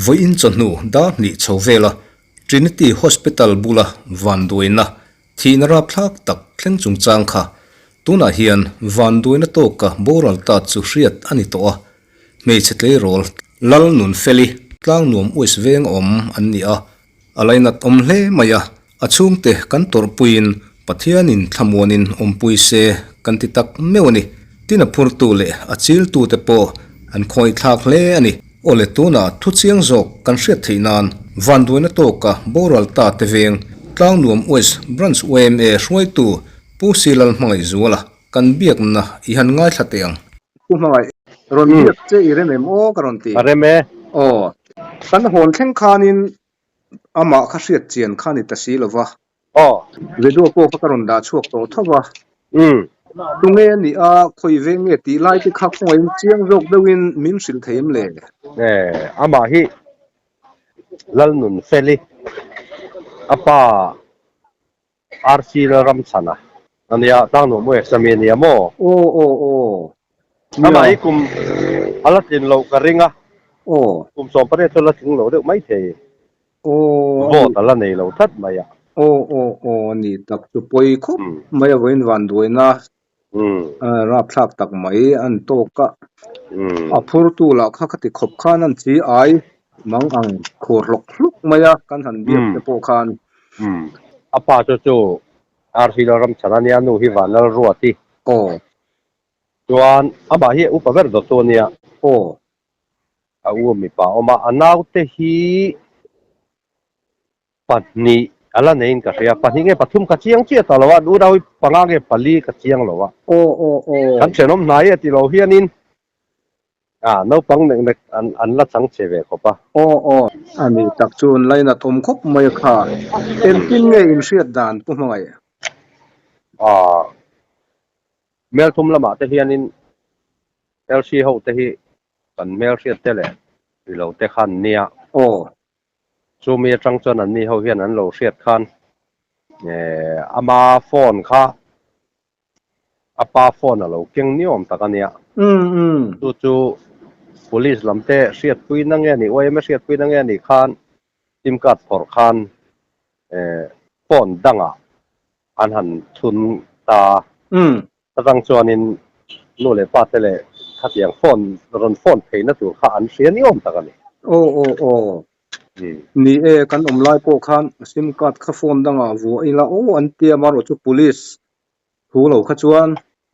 Vawiin chawhnu dar hnih chho vela Trinity Hospital bula vanduaina thihna rapthlak tak thleng chungchang kha tunah hian vanduaina tawka boral ta chu hriat a ni tawh a, hmeichhe tleirawl Lalnunfeli tlangnuam uis veng awm an ni a. A lainat awm hle mai a, a chhungte kan tawrhpuiin Pathianin thlamuanin awmpui se kan ti tak meuh a ni. Tin a phurtu leh a chiltute pawh an khawithlak hle a ni. Awle tunah thu chiang zawk kan hriat theih nan vanduaina tawka boral ta te veng Tlangnuam West Branch yma hruaitu Pu Silal Hmangaihzuala kan biakna i han ngaithla teh ang. Pu Hmangaih, rawn biak che i rem em aw ka rawn ti. A rem e. Aw, kan hawn thleng khanin amah kha hriat chian kha ni ta si lo va. Aw. Video pawh kha ka rawn dah chhuak tawh tho va. Umm. Tunge a nih a, khawi veng nge tih lai te kha khawngaih chiang zawk deuhin min hrilh thei em le? E, amah hi Lalnunfeli, a pa RC Lalramchhana a nia, Tlangnuam West ami a nia maw? Aw aw aw. Amah hi kum a la tlin loh ka ring a, Aw. kum 18 chu a la tling lo deuh mai thei. Aw. Vote a la nei lo tlat mai a. Aw aw aw a ni tak chu pawi khawp mai a vawiin vanduaina rapthlak tak mai an tawk a. A phurtu lah kha khati khawp khan an chi ai mang ang khur hlawk hlawk mai a kan han biak te pawh khan. A pa chu chu RC Lalramchhana ania nu hi Vanlalruati. Aw. Chuan amah hi upa ber dawttu ania. Aw. A u mipa a awm a, a naute hi Pahnih a la neiin ka hria, pahnih nge pathum ka chiang chiah ta lo a, unau hi panga nge pali ka chiang lo a. Aw aw aw. Kan thenawm hnai e ti lo hianin ah naupang nek nek an an la chang che ve khawp a. Aw aw. A nih tak chu an lainat awm khawp mai a kha. Engtin nge in hriat dan Pu Hmangaih? Ah Melthum lamah te hianin LC ho te hi kan hmelhriat te leh ilo te khan nia. Aw. Chumi atang chuan anni ho hian an lo hriat khan ama phone kha a pa phone a lo keng ni awm tak a nia. Chu chu police lam te hriatpui na nge nih yma hriatpui na nge nih khan sim card phawrh khan phone dangah an han chhun ta. Atang chuanin nu leh pa te leh khatiang phone rawn phone theihna tur kha an hria ni awm tak a ni. Aw aw aw. Ni e, kan awm lai pawh khan sim card kha phone dangah vuah ila aw an tia amaherawh chu police thu lo kha chuan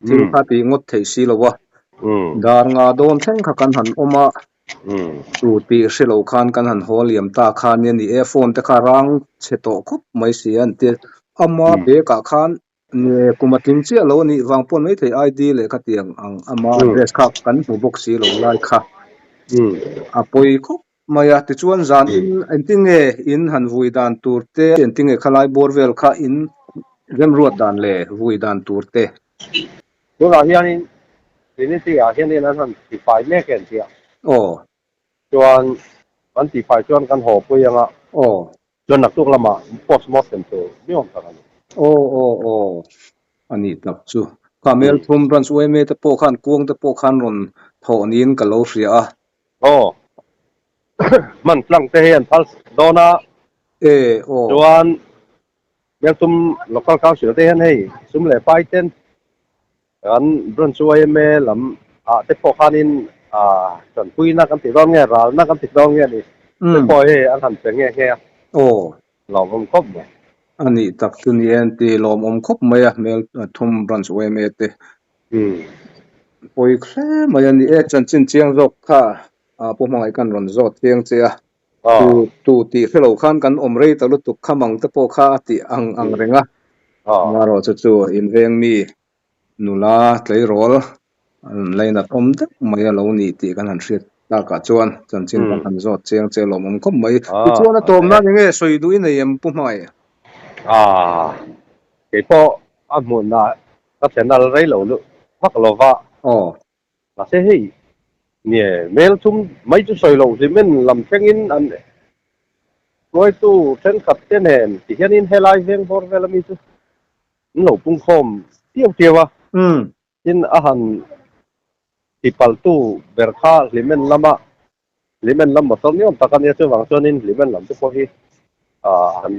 thil kha tih ngawt theih si lo a. Dar nga dawn thleng kha kan han awm a, chu tih hre lo khan kan han haw liam ta kha nia ni e, phone te kha rang chhe tawh khawp mai si a an tia. Ama bag ah khan Nge kum a tling chiah lo a nih vang pawn maithei ID leh khatiang ang ama address kha kan hmu bawk si lo lai kha a pawi khawp mai a. Tichuan zan in engtin nge in han vui dan tur te, engtin nge khalai bawr vel kha in remruat dan leh vui dan tur te. Tunah hianin Trinity ah hianin an han tifai mek em tia. Aw. Chuan an tifai chuan kan haw pui anga. Aw. Chuan naktuk lamah post mortem tur mi awm tak a ni. Aw aw aw a nih tak chu. Kha Melthum Branch yma te pawh khan kuang te pawh khan rawn thawh niin ka lo hria a. Aw hman tlang te hi an phal dawn a. E aw. Chuan Melthum Local Council te hian hei sum leh pai ten kan Branch yma lam ah te pawh khanin ah tanpuina kan tih dawn nge ralna kan tih dawn nge ni te pawh hei an han pe nghe nghe a. Aw. Lawmawm khawp mai. A nih tak chu ni e an ti lawmawm khawp mai a hmel thum Branch yma te. Pawi hle mai a ni e chanchin chiang zawk kha Pu Hmangaih khan rawn zawt chiang che a. Tu tu tih hre lo khan kan awm rei ta lutuk kha mang te pawh kha a tih ang ang reng a. Marawh chu chu inveng mi Nula tleirawl an lainat awm deuh mai a lo ni tih kan han hriat takah chuan chanchin kan han zawt chiang che lawmawm khawp mai. Tichuan a tawm nan enge sawi duh i nei em Pu Hmangaih? Aaa keipawh a hmunah ka thlen al rei lo luh vak lo va. Aw. Mahse hei nge mel thum mai chu sawi loh hlimen lam thlengin an hruaitu thenkhat te nen ti hianin helai veng bawr vel ami chu an lo pungkhawm tiau tiau a. Tin, a han tipalhtu ber kha Hlimen lama Hlimen lam motor ni awm tak a nia, chuvang chuanin Hlimen lam te pawh hi han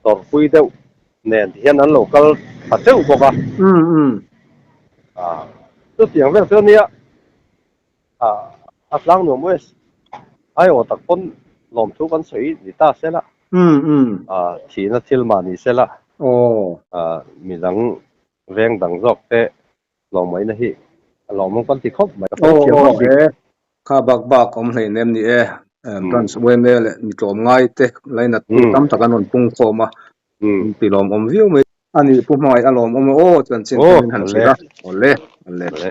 tawrhpui deuh nen ti hian an lo kal tha teuh bawk a. Chutiang vel chu a nia, a tlang nuam West aiawh tak pawn lawmthu kan sawi ni ta se la, thihna thil mah ni se la, midang veng dang zawk te Lawmawina hi a lawmawm kan ti khawp mai. Ka sawi thiam vak bik. Kha bak bak awm hlei nem ni e. Branch yma leh mi tlawm ngai te lainat tu tam tak an rawn pung khawm a. An ti lawmawm viau mai. A nih Pu Hmangaih a lawmawm e aw chanchin te min han hrilh a. Awle. Awle.